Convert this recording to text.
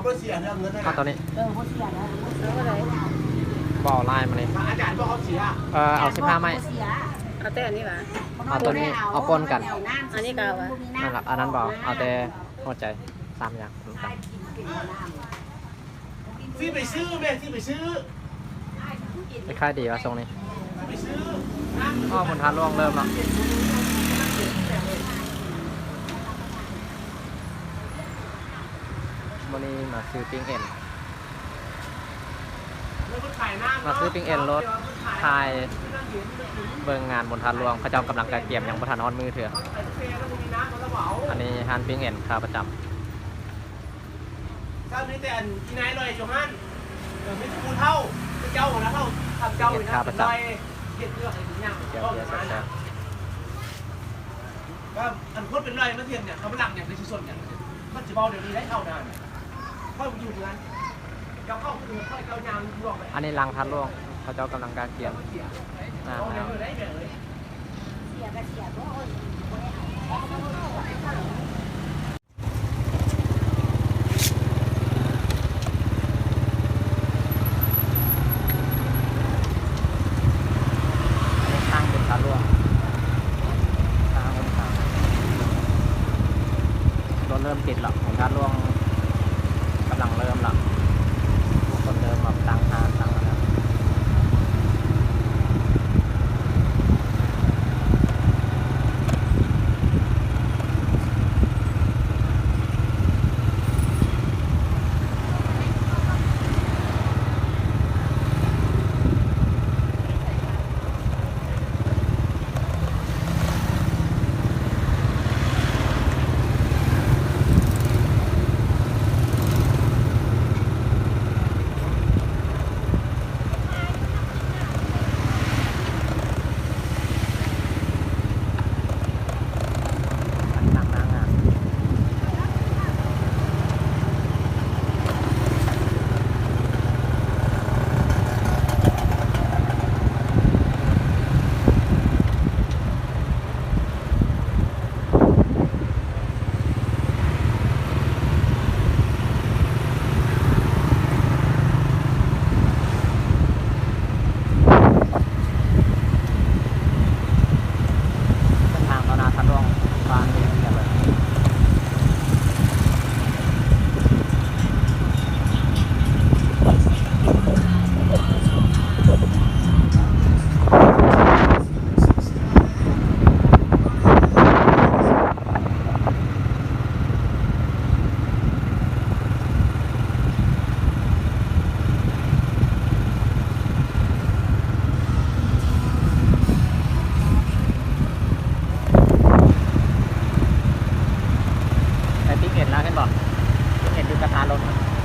ເອົາໂຕນີ້ ເອີ ບໍ່ເສຍແລ້ວ ບໍ່ເອົາລາຍມານີ້ ອາຈານບອກເອົາເສຍ ເອີ ເອົາສິບຫ້າໄມ້ ເອົາແຕ່ອັນນີ້ຫວາ ເອົາໂຕນີ້ ເອົາປົນກັນ ອັນນີ້ກໍເອົາຫວາ ນັ້ນລະ ອັນນັ້ນບໍ່ເອົາ ເອົາແຕ່ຫົວໃຈ ສາມຢ່າງ ຊື້ໄປຊື້ແມ່ ຊື້ໄປຊື້ ຂາຍດີວ່າຊົງນີ້ ຊື້ໄປຊື້ ອ້ອ ບຸນທາດຫຼວງເລີ່ມແລ້ວ ມື້ນີ້ມາຊື້ປີ້ງເອັນ ມາຊື້ປີ້ງເອັນໂລດ ຖ່າຍເບິ່ງງານບຸນທາດຫຼວງ ເຂົາເຈົ້າກຳລັງກະກຽມ ຍັງບໍ່ທັນຮອດມື້ເທື່ອ ອັນນີ້ຮ້ານປີ້ງເອັນຂາປະຈຳ ຖ້າມີແຕ່ອັນອີ່ນາຍລອຍຢູ່ຫັ້ນ ເອີ ມີແຕ່ຜູ້ເຖົ້າ ເຈົ້ານະເຖົ້າ ເຖົ້າເຈົ້າ ເຮັດຂາປະຈຳ ເຮັດເລື່ອງອີ່ຫຍັງ ແຊບໆ ແລ້ວອັນຄົນເປັນລອຍມາເຮັດຫຍັງ ເຂົາມາລັກຫຍັງ ໄປຊິຊົນຫຍັງ ມັນຊິເວົ້າແນວນີ້ໄດ້ ເຖົ້ານະ ເຂົາຢູ່ເຮືອນ ເຈົ້າເຂົ້າເຮືອນ ເຈົ້າຍ່າງລວມໄປ ອັນນີ້ຫຼັງທາດຫຼວງ ເຂົາເຈົ້າກຳລັງກະກຽມ ງາມແລ້ວ ເສຍກໍເສຍ ບໍ່ເອົາ ບໍ່ໄດ້ເອົາ ອັນນີ້ທາງຂຶ້ນທາດຫຼວງ ທາງຂຶ້ນທາດ ລົດເລີ່ມຕິດແລ້ວ ທາດຫຼວງກຳລັງເລີ່ມແລ້ວ ຄົນເລີ່ມມາຕັ້ງຮ້ານຕັ້ງອັນນັ້ນ. ເສັ້ນທາງເຂົ້າໜ້າທາດຫຼວງບ້ານນີ້ແຫຼະ. ໄດ້ປີ້ງເອັນແລ້ວເຫັນບໍ່? ປີ້ງເອັນຢູ່ກະທະລົດ.